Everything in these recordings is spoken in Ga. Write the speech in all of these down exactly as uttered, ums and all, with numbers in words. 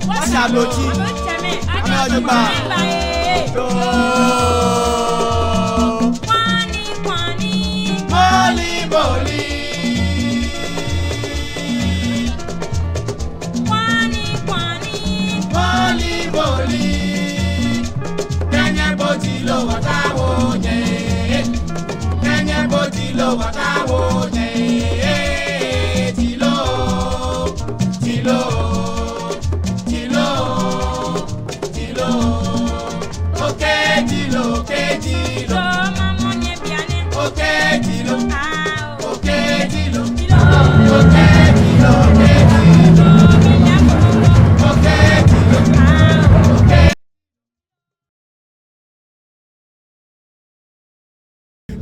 Wɔsha ablotsiri. Amɛ ojogbaŋŋ. Yoo. Moli, moli. Moli, moli. Kɛ́ nyɛbo tilo wɔtao nyɛ. Kɛ́ nyɛbo tilo wɔtao nyɛ. Tilo, tilo, tilo, tilo. Oke tilo, oke tilo. Oke tilo, oke tilo. Oke tilo, oke tilo. Oke tilo, oke.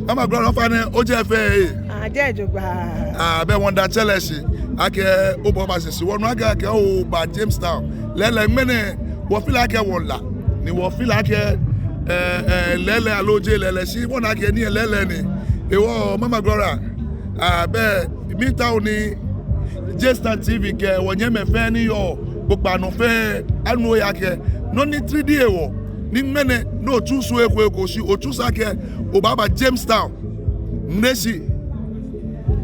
Mama Gloria, ofainɛ, ojɛ fɛɛ? Ajɛ jogbaŋŋ. Ah, bɛ wɔmiida tsɛ lɛ shi akɛ obɔ ba sɛɛ shi wɔnu akɛ, akɛ oba Jamestown. Lɛɛlɛŋ ŋmɛnɛ, wɔ feel akɛ wɔla. Ni wɔ feel akɛ, eh, eh, lɛɛlɛŋ aloo jeee lɛɛlɛŋ shi wɔna akɛ nii lɛɛlɛŋ ni. Ehewɔ, Mama Gloria, ah, bɛ, miitao ni Jamestown T V kɛ wɔnyɛmimɛi fɛɛ ni yɔɔ kpokpaa nɔ fɛɛ anu ohe akɛ nɔ ni tiri di ehewɔ ni ŋmɛnɛ ni o choose eko eko shi o choose akɛ obaaba Jamestown Ngleshie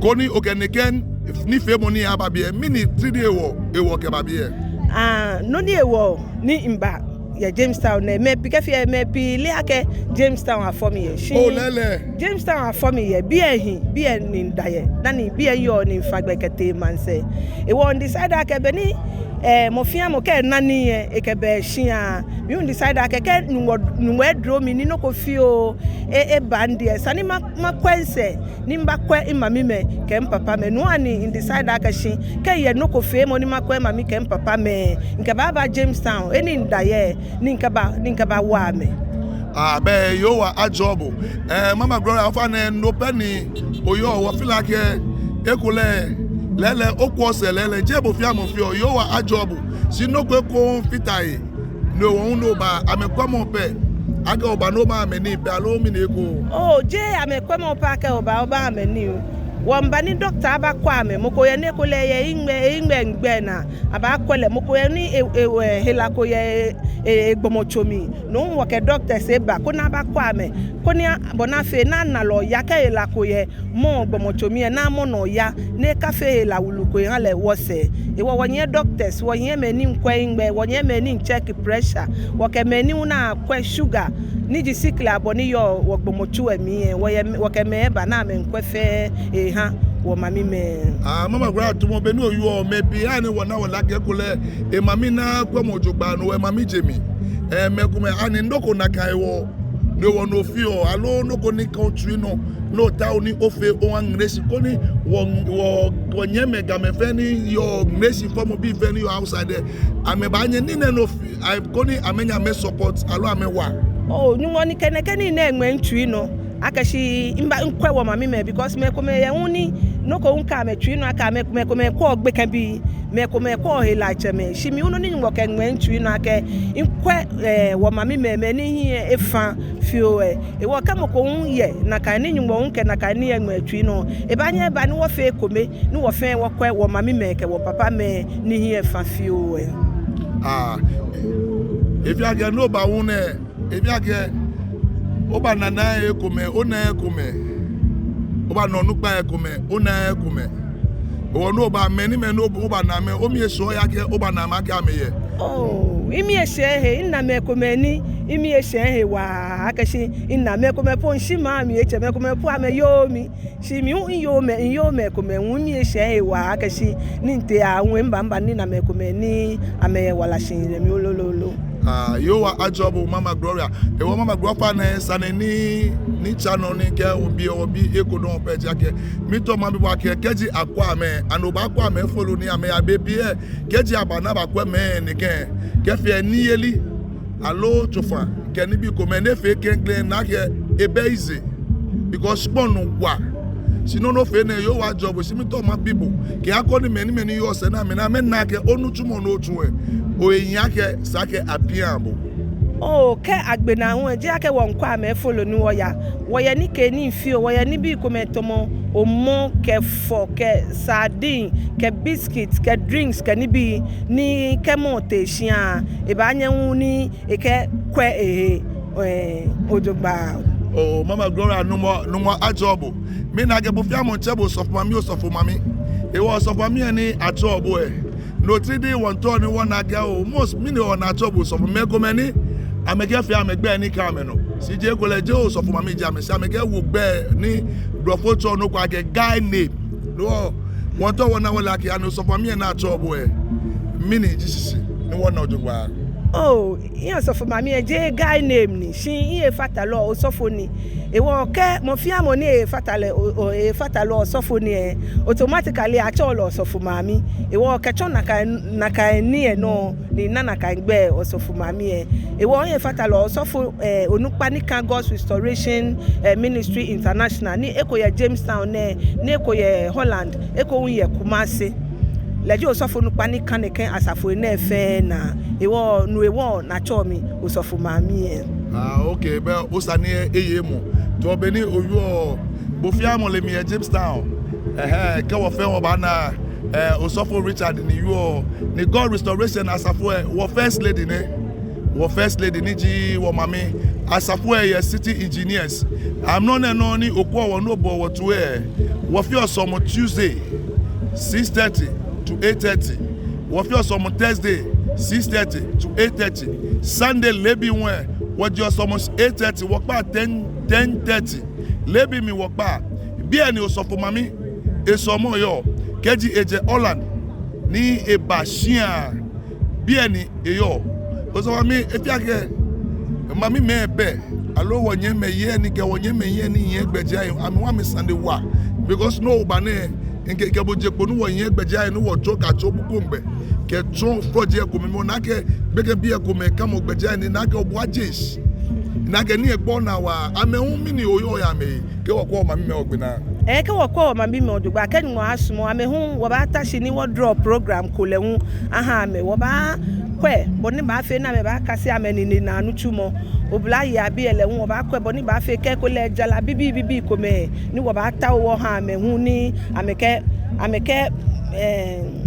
koni okɛ nɛkɛ nifeemɔ nɛɛ aba biɛ, mɛni tiri di ehewɔ, ehewɔ okɛba biɛ? Ah, nɔ ni ehewɔ ni miba yɛ Jamestown nɛɛ, mɛi pii kɛfee, mɛi pii leee akɛ Jamestown afɔ mi yɛ. Shi Oh, lɛɛlɛŋ. Jamestown afɔ mi yɛ, biɛ mihi, biɛ ni mida yɛ, dani biɛ miyɔɔ ni mifa gbɛ kɛtee maŋsɛɛ. Ehewɔ mi-decide akɛ beni, eh, mɔ fɛɛ mɔ kɛ ena nii lɛ, ekɛ bɛ shia. Mi hu mi-decide akɛ kɛ́ Nyɔŋmɔ, Nyɔŋmɔ edro mi ni nɔ ko fioo e, eba midɛŋ lɛ, esa ni ma, makwɛ misɛɛ, ni mibakwɛ mimamimɛi kɛ mipapamɛi. No hewɔ ni mi-decide akɛ shi kɛ́ miyɛ nɔ ko feemɔ ni makwɛ mimami kɛ mipapamɛi, mikɛbaaba Jamestown, he ni mida yɛ, ni mikɛba, ni mikɛbawa amɛ. Ah, bɛ Yehowa ajɔɔ bo. Eh, Mama Gloria, ofainɛ no pɛ ni oyɔɔ, wɔ feel akɛ ekolɛ lɛɛlɛŋ okwɛ osɛɛ lɛɛlɛŋ, jeee bo fɛɛ mɔ feɔ, Yehowa ajɔɔ bo. Shi nɔ ko eko fata he ni wɔ hu ni oba, amɛkwɛmɔ pɛ akɛ oba ni oba amɛ nii pɛ aloo mɛni eko? Oh, jeee amɛkwɛmɔ pɛ akɛ oba, oba amɛ nii. Wɔmiiba ni doctor abakwɛ amɛ. Mɔ ko yɛ ni ekolɛ eyɛ ehiŋmɛi, ehiŋmɛi miigbɛ naa. Abaakwɛ lɛ. Mɔ ko yɛ ni e, e, e, hela ko yɛ e, e, egbɔmɔtso mli. No hu wɔkɛ doctors eba koni abakwɛ amɛ. Koni a, bɔ ni afee ni ana lɛ oya kɛ́ hela ko yɛ mɔ gbɔmɔtso mli lɛ, ni amɔ nɔ oya, ni ekafee hela wulu ko eha lɛ wɔsɛɛ. Ehewɔ wɔnyiɛ doctors, wɔnyiɛ mɛi ni miikwɛ hiŋmɛi, wɔnyiɛ mɛi ni miicheck pressure, wɔkɛ mɛi ni hu ni akwɛ sugar, ni ji sikli abɔ ni yɔɔ wɔgbɔmɔtso lɛ mli lɛ, wɔyɛ, wɔkɛ mɛi eba ni amɛmiikwɛ fɛɛ eha wɔmamimɛi. Ah, Mama Gloria, tamɔ bɔ ni oyɔɔ, mɛi pii ha ni wɔna wɔle akɛ ekolɛ emami naaa kwɛmɔ jogbaŋŋ, no hewɔ emami je mli. Eh, mɛi komɛi ani nɔ ko nakai hewɔ ni wɔ nɔ fioo, aloo nɔ ko ni kã otsui nɔ ni otaoɔ ni ofee oha Ngleshie koni wɔ, wɔ, wɔnyɛmimɛi Gamɛi fɛɛ ni yɔɔ Ngleshie, fɔmɔbii fɛɛ ni yɔɔ outside lɛ, amɛbaanyɛ nii nɛɛ nɔ fi, ai, koni amɛnyɛ amɛ-support aloo amɛwa. Oh, Nyɔŋmɔ ni kɛ nɛkɛ nii nɛɛ ŋmɛ mitsui nɔ akɛ shi miba mikwɛ wɔmamimɛi, because mɛi komɛi yɛ hu ni nɔ ko hu kã amɛtsui nɔ akɛ amɛ, mɛi komɛi kwɛɔ gbekɛbii, mɛi komɛi kwɛɔ helatsɛmɛi. Shi mi hu nɔ ni Nyɔŋmɔ kɛŋmɛ mitsui nɔ akɛ mikwɛ, eh, wɔmamimɛi, mɛi ni hiɛ efa fioo lɛ. Ehewɔ kɛ́ mɔ ko hu yɛ nakai ni Nyɔŋmɔ hu kɛ nakai nii lɛ ŋmɛ etsui nɔ, ebaanyɛ eba ni wɔfee ekome, ni wɔ fɛɛ wɔkwɛ wɔmamimɛi kɛ wɔpapamɛi ni hiɛ efa fioo lɛ. Ah, efee akɛ ni oba hu nɛɛ, efee akɛ obaana nai komɛi, onaaa komɛi. Obaana onukpai komɛi, onaaa komɛi. Ehewɔ ni oba, mɛi ni, mɛi ni oba, obaana amɛ, omii eshɛɛɛ ohe akɛ obaana amɛ akɛ amɛyɛ? Oh, mimii eshɛ mihe, mina mɛi komɛi ni mimii eshɛ mihe waa, akɛ shi mina mɛi komɛi po mishi maŋ mli etsɛ, mɛi komɛi po amɛyoo mi. Shi mi hu miyoo mɛi, miyoo mɛi komɛi hu, mimii eshɛ mihe waa, akɛ shi ni mitee aahu lɛ miba, miba mina mɛi komɛi ni amɛyɛ wala shihilɛ mli lolo lolo. Ah, Yehowa ajɔɔ bo Mama Gloria. Ehewɔ Mama Gloria, ofainɛ sane ni, ni tsa nɔ ni kɛ obi, obi eko dɔŋŋ pɛ ji akɛ, miitao mabi bo akɛ, kɛji akwɛ amɛ, ani obaakwɛ amɛ folo ni amɛya be pii lɛ, kɛji aba ni abakwɛ mɛi nɛkɛ, kɛfee niyeli, aloo tsofa, kɛ nibii komɛi ni efee klɛŋklɛŋ ni akɛ ebɛ easy. Because shikpɔŋ nɔ wa. Shi nɔ ni ofee nɛɛ Yehowa ajɔɔ bo, shi miitao mabi bo. Kɛ akɔ ni mɛi ni, mɛi ni yɔɔ sɛɛ ni amɛna, amɛna akɛ onitsumɔ ni otsu lɛ, oyiŋ akɛ esa akɛ apiŋ bo. Oo, kɛ agbɛnɛ hu lɛ, jeee akɛ wɔmiikwɛ amɛ efolo ni wɔya. Wɔyɛ nikeenii fioo, wɔyɛ nibii komɛi tamɔ omɔ kɛ fɔ kɛ sardine kɛ biscuit kɛ drinks kɛ nibii ni kɛ mɔ tee shia lɛ, ebaanyɛ hu ni ekɛkwɛ ehe, ɛɛ, ojogbaŋŋ. Oo, Mama Gloria, Nuumo, Nuumo ajɔɔ bo. Mina akɛ bo fɛɛ mɔ miitsɛ bo osɔfo mami, osɔfo mami. Hewɔ osɔfo mami lɛ ni atsɛɔ bo lɛ, no hewɔ wɔmiitao ni wɔna akɛ oo, mɔ, mɛni hewɔ ni atsɛɔ bo osɔfo? Mɛi komɛi ni amɛkɛfee amɛgbɛi ni ka amɛnɔ. Shi jeee ekolɛ jeee osɔfo mami ji amɛ, shi amɛkɛwo gbɛi ni blɔfo tsɛɔ nɔ ko akɛ guy name. No hewɔ wɔmiitao wɔna wɔle akɛ ani osɔfo mami lɛ ni atsɛɔ bo lɛ, mɛni ji eshishi ni wɔna ojogbaŋŋ? Oo, mihe osɔfo mami lɛ jeee guy name ni, shi mihe efatalɔ osɔfo ni. Hewɔ kɛ mɔ fɛɛ mɔ ni efatalɔ, o, o, efatalɔ osɔfo ni lɛ, automatically atsɛɔ lɛ osɔfo mami. Hewɔ kɛtsɔ nakai, nakai nii lɛ nɔ ni ana nakai gbɛi osɔfo mami lɛ. Hewɔ mihe efatalɔ osɔfo, ɛɛ, onukpa ni ka God's Restoration, ɛɛ, Ministry International, ni eko yɛ Jamestown nɛɛ, ni eko yɛ Holland, eko hu yɛ Kumasi. Lɛ ji osɔfo onukpa ni ka nɛkɛ asafoi nɛɛ fɛɛ naa. Hewɔ no hewɔ ni atsɛɔ mi osɔfo mami lɛ. Ah, okay, bɛ osane lɛ eye emuu. Tamɔ bɔ ni owieɔ, bo fɛɛ mɔ le mi yɛ Jamestown. Ɛhɛɛ, kɛ wɔ fɛɛ wɔbaana, ɛɛ, osɔfo Richard ni wieɔ, ni God's Restoration asafo lɛ, wɔ first lady nɛ. Wɔ first lady ni ji wɔ mami. Asafo lɛ yɛ City Engineers. Amrɔ nɛɛ nɔŋŋ ni okwɛɔ wɔ ni oboɔ wɔ toi lɛ, wɔfeɔ sɔlemɔ Tuesday, six thirty to eight thirty. Wɔfeɔ sɔlemɔ Thursday, six thirty to eight thirty. Sunday leebi hu lɛ, wɔjeɔ sɔlemɔ eight thirty, wɔkpaa ten, ten thirty. Leebi mli wɔkpaa. Biɛ ni osɔfo mami esɔlemɔ yɔɔ. Kɛji ejɛ Holland ni eba shia lɛ, biɛ ni eyɔɔ. Osɔfo mami, efeɔ akɛ mamimɛi bɛ, aloo wɔnyɛmimɛi yei ni kɛ wɔnyɛmimɛi yei ni nyiɛ gbɛjianɔ lɛ, amɛwa amɛ sane wa. Because no oba nɛɛ, mikɛ, mikɛ bo je kpo ni wɔnyiɛ gbɛjianɔ lɛ, ni wɔtsɔ kɛtsɔ Bukom gbɛ, kɛtsɔ fɔji komɛi mli, ona akɛ gbekɛbii komɛi kamɔ gbɛjianɔ lɛ, ona akɛ obu ajeŋ shi. Ona akɛ nii lɛ gbɔ naa waa, amɛ hu mɛni oyɔɔ yɛ amɛhe, kɛ wɔkwɛ wɔ mamimɛi agbɛnɛ? Ɛɛ, kɛ wɔkwɛ wɔ mamimɛi ojogbaŋŋ, kɛ Nyɔŋmɔ sumɔ, amɛ hu wɔbaata shi ni wɔ draw program ko lɛ hu aha amɛ. Wɔbaakwɛ bɔ ni abaafee ni amɛbaakase amɛnine naa nitsumɔ. Oblayei abii lɛ hu wɔbaakwɛ bɔ ni abaafee kɛ ekolɛ jara bibii bibii komɛi ni wɔbaatao wɔha amɛ hu ni amɛkɛ, amɛkɛ, ɛɛ,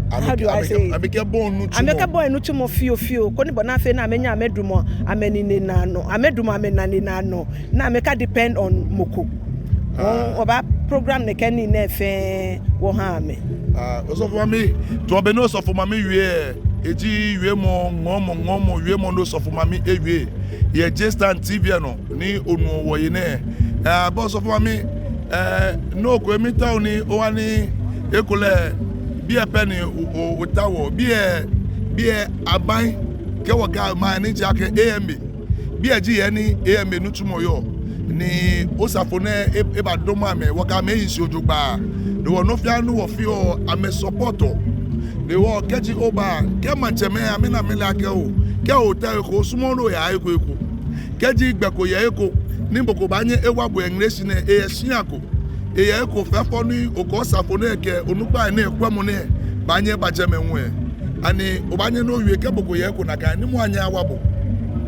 how do I say it? Amɛkɛ, amɛkɛbɔi nitsumɔ. Amɛkɛbɔi nitsumɔ fioo fioo, koni bɔ ni afee ni amɛnyɛ amɛdamɔ amɛnine naa nɔ, amɛdamɔ amɛnane naa nɔ, ni amɛka depend on mɔ ko. Ah. Wɔ, wɔbaa program nɛkɛ nii nɛɛ fɛɛ wɔha amɛ. Ah, osɔfo mami, tamɔ bɔ ni osɔfo mami wie lɛ, eji wiemɔ, ŋɔɔmɔ, ŋɔɔmɔ, wiemɔ ni osɔfo mami ewie yɛ Jamestown T V lɛ nɔ ni onuɔ wɔhe nɛɛ. Ah, bɛ osɔfo mami, ɛɛ, nɔ ko miitao ni oha ni ekolɛ biɛ pɛ ni o, o, otaoɔ, biɛ, biɛ aban, kɛ wɔkɛɛ aban ni ji akɛ A M A. Biɛ ji he ni A M A nitsumɔ yɔɔ. Ni osafo nɛɛ e, ebadamɔ amɛ, wɔkɛ amɛ hi shi ojogbaŋŋ. Ni wɔ nɔ fɛɛ nɔ wɔfeɔ, amɛ supportɔ. Ni wɔ kɛji oba, kɛ maŋtsɛmɛi amɛna amɛle akɛ oo, kɛ ootao he ko, osumɔɔɔ ni oyaa he ko he ko. Kɛji gbɛ ko yɛ he ko ni mɔ ko baanyɛ ewa bo yɛ Ŋleshi nɛɛ, eyɛ shia ko. Eyɛ he ko fɛfɛo ni okɛ osafo nɛɛ kɛ onukpai nɛɛ, kwɛmɔ nɛɛ baanyɛ eba jɛmɛ hu lɛ, ani obaanyɛ ni owie kɛ mɔ ko yɛ he ko nakai ni mɔ anyɛ awa bo?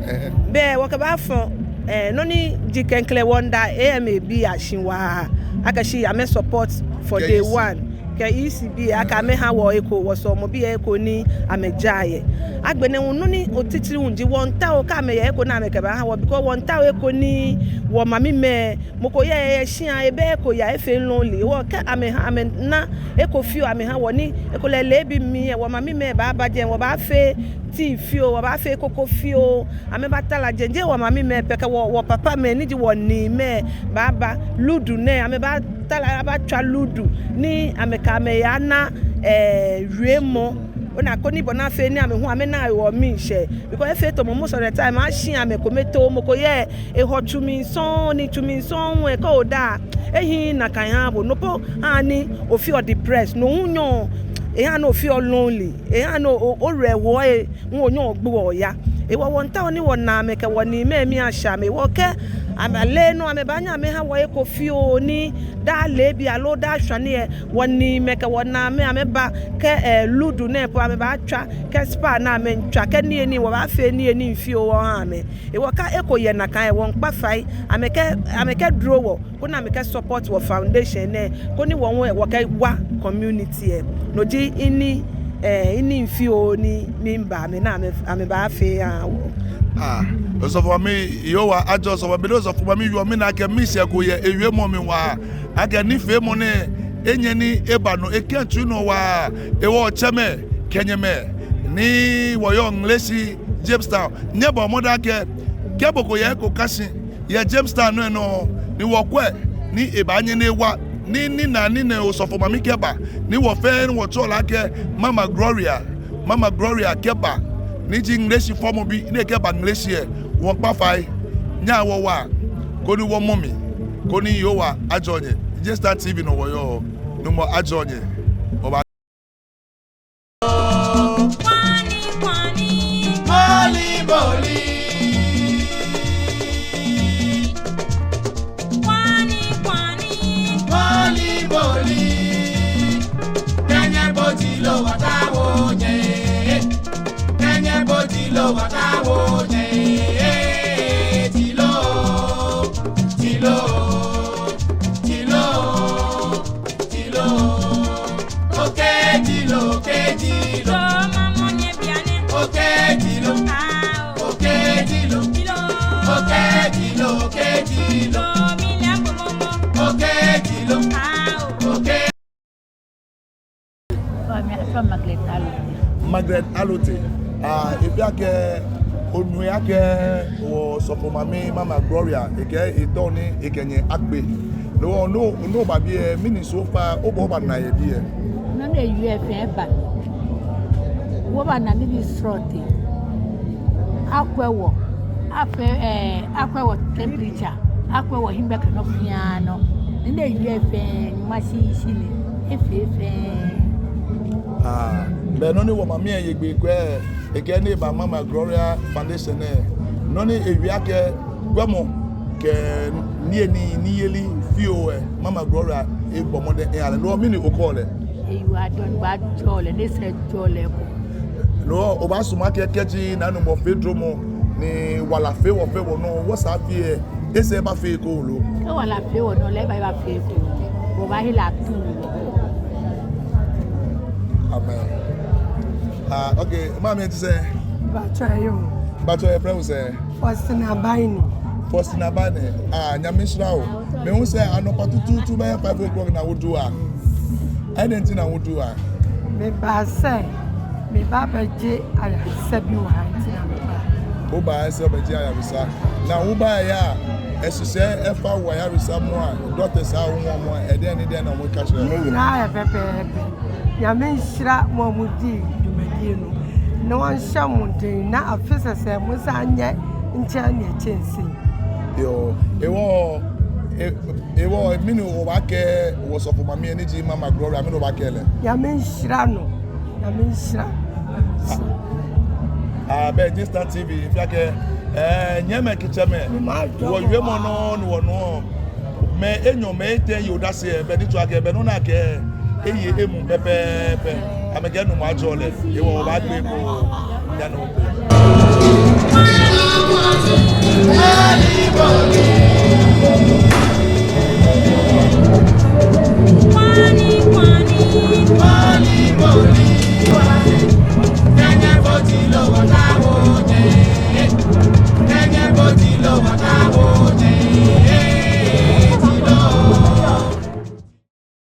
Ɛhɛɛ. Bɛ wɔkɛbaafɔ, ɛɛ, nɔ ni ji klɛŋklɛŋ, wɔmiida A M A bii ashi waa akɛ shi amɛ support for day one. Kɛ E C bii akɛ amɛha wɔ he ko, wɔsɔlemɔbii he ko ni amɛjaa yɛ. Agbɛnɛ hu nɔ ni otitri hu ji wɔmiitao kɛ amɛyɛ he ko ni amɛkɛbaaha wɔ, because wɔmiitao he ko ni wɔ mamimɛi, mɔ ko yɛ, eyɛ shia, ebɛ he ko yaa, efee lonely. Wɔ kɛ amɛha, amɛna he ko fioo amɛha wɔ ni ekolɛ leebi mli lɛ wɔ mamimɛi baaba jɛi, wɔbaafee tea fioo, wɔbaafee koko fioo, amɛbaatara jɛi. Jeee wɔ mamimɛi pɛ, kɛ wɔ, wɔ papamɛi ni ji wɔniimɛi baaba, ludu nɛɛ, amɛbaatara, abaatswa ludu ni amɛkɛ amɛhe ana, ɛɛ, wiemɔ. Ona, koni bɔ ni afee ni amɛ hu amɛna hewɔ miishɛɛ. Because efeɔ tamɔ most of the time, ashi amɛ kometoo, mɔ ko yɛ, ehɔ tsu mli sɔŋŋ, ni tsu mli sɔŋŋ hu lɛ kɛ oda, ehiii nakai ehaaa bo, no po haa ni ofeɔ depressed, no hu nyɛɔ, ehaa ni ofeɔ lonely, ehaa ni o, o, owerɛhoɔ, e, hu onyɛɔ ogbeɔ oyaa. Hewɔ wɔmiitao ni wɔna amɛ kɛ wɔniimɛi mli ashɛ amɛ. Hewɔ kɛ Amɛ lɛ nɔ amɛbaanyɛ amɛha wɔ eko fioo ni daa leebi aloo daa shwane lɛ, wɔniimɛi kɛ wɔnaamɛi amɛba kɛ, eh, ludo nɛɛ po amɛbaatswa kɛ spar ni amɛmiitswa kɛ niyenii, wɔbaafee niyenii fioo wɔha amɛ. Hewɔ kɛ eko yɛ nakai lɛ, wɔmiikpa fai, amɛkɛ, amɛkɛdro wɔ, koni amɛkɛ support wɔ foundation nɛɛ, koni wɔ hu wɔkɛwa community lɛ. No ji nii, eh, nii fioo ni miiba amɛ ni amɛ, amɛbaafee aha wɔ. Ah, Osɔfo Mami, Yehowa ajɔɔ Osɔfo Mami, Osɔfo Mami, yoo, mina akɛ miishɛɛ ko yɛ ewiemɔ mli waa, akɛ nifeemɔ nɛɛ enyɛ ni eba nɔ, ekɛ tsui nɔ waa, hewɔ tsɛmɛi kɛ nyɛmɛi ni wɔyɔɔ Ŋleshi Jamestown, nyɛbɔ mɔdɛŋ akɛ, kɛ mɔ ko yɛ eko ka shi yɛ Jamestown nɔ nɔ, ni wɔkwɛ, ni ebaanyɛ ni ewa, ni, ni na, ni na Osɔfo Mami kɛba, ni wɔ fɛɛ ni wɔtsɛɔ lɛ akɛ Mama Gloria, Mama Gloria kɛba, ni ji Ŋleshi fɔmɔ bi, ni ekɛba Ŋleshi lɛ, wɔmiikpa fai, nyɛhaa wɔwa, koni wɔmɔ mli, koni Yehowa ajɔɔ nyɛ. Jamestown T V nɔ wɔyɔɔ, Nyɔŋmɔ ajɔɔ nyɛ. Oba. Tilo, oke tilo, oke tilo. Oke tilo, oke tilo. Oke tilo, oke tilo. Oke tilo, oke. Margaret Alote. Ah, ebi akɛ, onu akɛ, wɔ Osɔfo Mami, Mama Gloria, ekɛ etɔ ni ekɛ nyɛ akpe. No, no, no ba biɛ, mɛni so far, obɔ ba na yɛ biɛ. Nɔ ni ewie fɛɛ ba. Wɔbana nibii srɔtoi. Akwɛ wɔ, afee, eh, akwɛ wɔ temperature, akwɛ wɔ hiŋmɛi kɛ nɔ fɛɛ nɔ. Nɔ ni ewie fɛɛ, machine shi ni, efee fɛɛ. Ah, bɛ nɔ ni wɔ mami lɛ ye gbɛ kwɛ, ekɛ ni eba Mama Gloria Foundation lɛ. Nɔ ni ewie akɛ, gbɔmɔ kɛ niyenii, niyeli fioo lɛ, Mama Gloria ebɔ mɔdɛŋ eha lɛ. No mɛni okɛɔ lɛ? Eyiwaladɔŋŋ, ajɔɔ lɛ, ni esɛɛ jɔɔ lɛ ekoŋŋ. No obaasumɔ akɛ kɛji Nuŋtsɔ fee dromɔ ni wala fee wɔ fɛɛ wɔnɔ, wɔsɛɛ afee lɛ, esɛɛ baafee ekoŋŋ lo? Kɛ wala fee wɔnɔ lɛ, ebaa, ebaafee ekoŋŋ. Wɔbaahe lɛ atuu. Amen. Ah, okay. Mami, eti sɛɛ? Patsɔ yoo. Patsɔ, yɛfrɛ wo sɛɛ? Faustina Baini. Faustina Baini. Ah, Nyame nhyira wo. Mihu sɛ anɔpa tutuutu bɛyɛ five o'clock na wodu ha. Adɛn nti na wodu ha? Meba sɛ mebabɛgye ayaresa bi wɔ ha nti na meba. Wobae sɛ wobɛgye ayaresa. Na wobaeɛ a, ɛhyehyɛɛ ɛfa wo ayaresa mu a, doctors a wohu wɔn a, ɛdɛn ne dɛn na wɔka kyerɛ wo? Ne nyinaa yɛ pɛpɛɛpɛ. Nyame nhyira mo a modii dwumadie no, na wɔnhyɛ mo den, na afe sɛsɛ mosan nyɛ nkyɛn nea ɛkyɛn sei. Yoo, hewɔ, he-, hewɔ, mɛni obaakɛɛ wɔ Osɔfo Mami ni ji Mama Gloria, mɛni obaakɛɛ lɛ? Nyame nhyira no, Nyame nhyira. Ah, bɛ G Star T V, efee akɛ, eh, nyɛmɛi kɛ tsɛmɛi, wɔ wiemɔ nɔ ni wɔnu. Mɛi enyɔ, mɛi etɛ ye odase, bɛ ni tsɔɔ akɛ, bɛ nɔ ni akɛ, eye emuu pɛpɛɛpɛ. Amɛkɛɛ Nuŋtsɔ ajɔɔ lɛ, hewɔ wɔbaagbe ekoŋŋ, yaa nɔ.